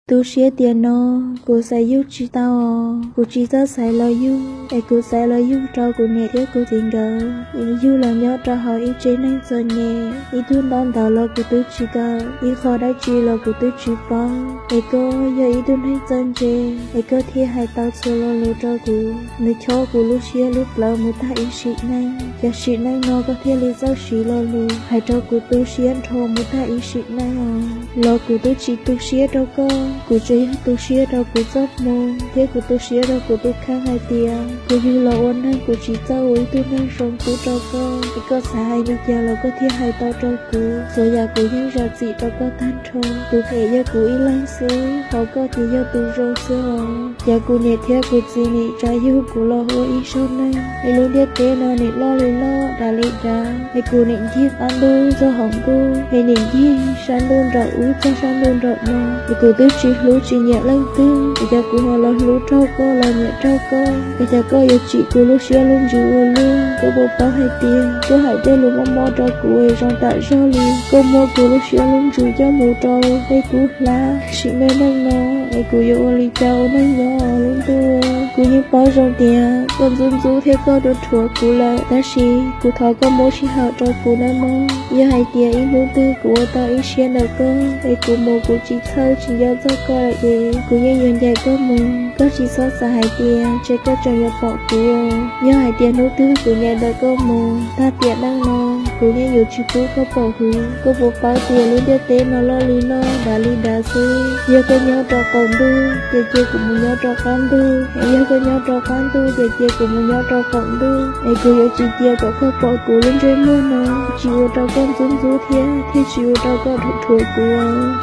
Tu siab tias no kuv xaiv yug tsis tau os. Kuv tsis txawj xaiv los yug, es kuv xaiv los yug rau kuv niam thiab kuv txiv nkawd, yug los nyob rau hauv ib tsev neeg txom nyem, ib tug ntaub ntawv los kuv twb tsis kawm, ib qho dab tsi los kuv twb tsis paub. Es koj yog ib tug neeg txawj ntse, es koj thiaj hais tau txhua lo lus rau kuv. Nws chob kuv lub siab lub plawv mus tag ib sim neej, yog sim neej no koj thiaj li txawj siv lo lus hais rau kuv tu siab nrho mus tag ib sim neej os. Los kuv twb tsis tu siab rau koj, kuv tsuas yog tu siab rau kuv txoj hmoo thiab kuv tu siab rau kuv tus kheej hais tias kuv yug los ua neeg kuv tsis txawj ua ib tug neeg zoo pub rau koj. Es koj xav hais li cas los koj thiaj hais tau rau kuv, txhua yam kuv yeej zam txim rau koj tag nrho. Kuv phem yog kuv ib leeg xwb, hos koj ces yog tus zoo xwb os. Ces kuv niam thiab kuv txiv nim tsa yug kuv los ua ib zaug neeg, es lub ntiaj teb no nim loj li loj, dav li dav, es kuv nim ncig qab ntuj txog hauv ntuj, es nim ncig sab ntuj nram ub txog sab ntuj nram no, es kuv twb tsis hlub tsis nyiam leej twg, es cas kuv ho los hlub raug koj los nyiam raug koj, es cas koj yuav tsim kuv lub siab lub ntsws ua luaj. Koj puas paub hais tias koj hais tej lus mob mob rau kuv es zoo tam zog li, koj muab kuv lub siab lub ntsws coj mus rau tej kub hlab. Sim neej neej no es kuv yuav ua li cas ua neej nyob lub ntuj? Kuv yeej paub zoo tias koj ntxub ntxub thiab koj ruam rhuav kuv lawm, tab sis kuv thov koj muab sij hawm rau kuv nawb mog. Yog hais tias ib hnub twg kuv ua tau ib siab ntawm koj, es kuv mus kuv tsis txhawj tsis nco txog koj lawm ces kuv yeej yuav ncaim koj mus. Koj tsis txhob xav hais tias ntshe koj tseem yuav pom kuv. Yog hais tias hnub twg kuv ncaim ntawm koj mus tag tiam neej no, kuv yeej yuav tsis pub koj pom kuv. Koj puas paub tias lub ntiaj teb no loj li loj, dav li dav xwb. Yog koj nyob rau qaum ntuj ces cia kuv mus nyob rau qab ntuj, es yog koj nyob rau qab ntuj ces cia kuv mus nyob rau qaum ntuj. Es kuv yuav tsis cia kom koj pom kuv lub ntsej muag no, tsis ua rau koj ntxub ntxub thiab thiaj tsis ua rau koj ruam rhuav kuv.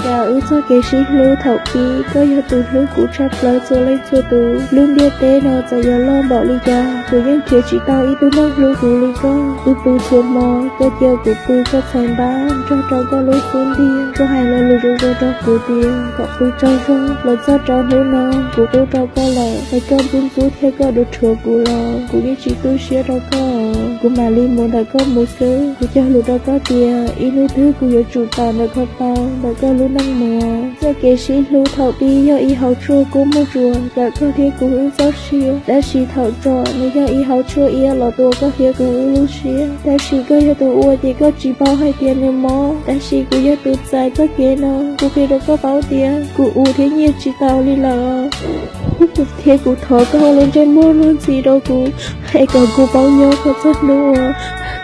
Cas wb txoj kev sib hlub thaum pib, koj yog tus hlub kuv tshaj plaws txhua leej txhua tus. Lub ntiaj teb no txawm yuav loj npaum li cas, kuv yeej nrhiav tsis tau ib tug neeg hlub kuv li koj. Wb pw txhua hmo, koj cia kuv pw koj txhais npab nrog rau koj lub xub ntiag. Koj hais lo lus zoo zoo rau kuv tias kom pw tsaug zog. Los txog rau hnub no kuv pub rau koj lawm, es koj ntxub ntxub thiab koj ruam rhuav kuv los kuv yeej tsis tu siab rau koj. Kuv mam li mus ntawm koj mus xwb. Kuv cog lus rau koj tias ib hnub twg kuv yuav tsum tawm ntawm koj tau, ntawm koj lub neej mus. Txoj kev sib hlub thaum pib yog ib hauv tshuaj kub muag tsuas kawm koj thiab kuv wb txoj sia, tab sis thaum tso nws yog ib hauv tshuaj iab los tua koj thiab kuv wb lub siab. Tab sis koj yog tus ua ces koj tsis paub hais tias nws mob, tab sis kuv yog tus txais txoj kev no. Kuv qhia rau koj paub tias kuv ua thiab nyiaj tsis tau li lawm, thiab kuv thov koj ua lub ntsej muag luag ntxhi rau kuv, es kom kuv paub nyob kom txog hnub uas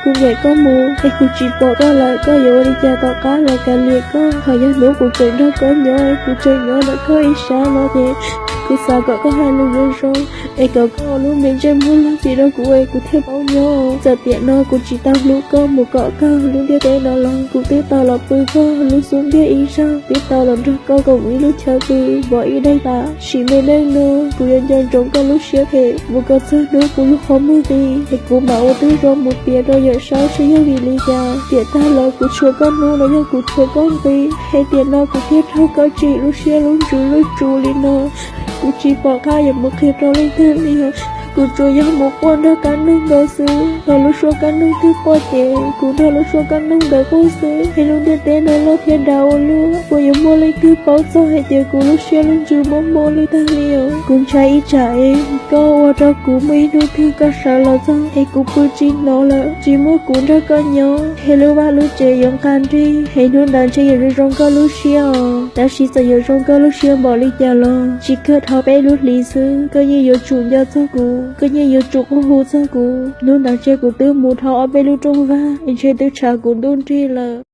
kuv ncaim koj mus es kuv tsis pom koj lawm, koj yuav ua li cas tom qab los kav liam koj. Ho yog hnub kuv tseem nrog koj nyob, kuv tseem nyob ntawm koj ib sab no ces kuv xav kom koj hais lus zoo zoo, es kom koj ua lub me ntsej muag luag ntxhi rau kuv es kuv thiaj paub nyob. Txawm tiam no kuv tsis tau hlub koj mus kom kawg lub ntiaj teb no los kuv twb tau los pw koj lub xub ntiag ib zaug, twb tau los nrog koj koom ib lub chaw pw npog ib daim tas. Sim neej neej no kuv yuav nco ntsoov koj lub siab phem mus kom txog hnub kuv lub qhov muag qi, es kuv mam ua tib zoo mus piav rau Yawm Saub saib yog vim li cas. Tiam tag los kuv tshuav koj hnub los yog kuv tshuav koj nqi, es tiam no kuv thiaj raug koj tsim lub siab lub ntsws lub tsu li no. Kuv tsis pom qab yuav mus qhia rau leej twg li os. Kuv tsuas yog mus quaj nrog kab noog ntawd xwb, nrog lub suab kab noog twg quaj ces kuv nrog lub suab kab noog ntawd quaj xwb. Es lub ntiaj teb no loj thiab dav ua luaj, puas yuav muaj leej twg paub txog hais tias kuv lub siab lub ntsws mob mob li tag li os. Kuv ntshai ib tsam es koj ua rau kuv muaj ib hnub twg koj sawv los txog es kuv pw tsis hnov lawm, tsis muaj kuv nrog koj nyob, es lub vaj lub tsev yuav nqa nrig, es hnub ntawd ntshe yuav zoo zoo koj lub siab os. Tab sis txawm yuav zoo koj lub siab npaum li cas los tsis kawg dhau peb lub hlis xwb, koj yeej yuav tsum nco txog kuv, koj yeej yuav tsum quaj hu txog kuv. Hnub ntawd ntshe kuv twb mus dhau ob peb lub rooj vag, ntshe twb tshav kuv ntuj nrig lawm.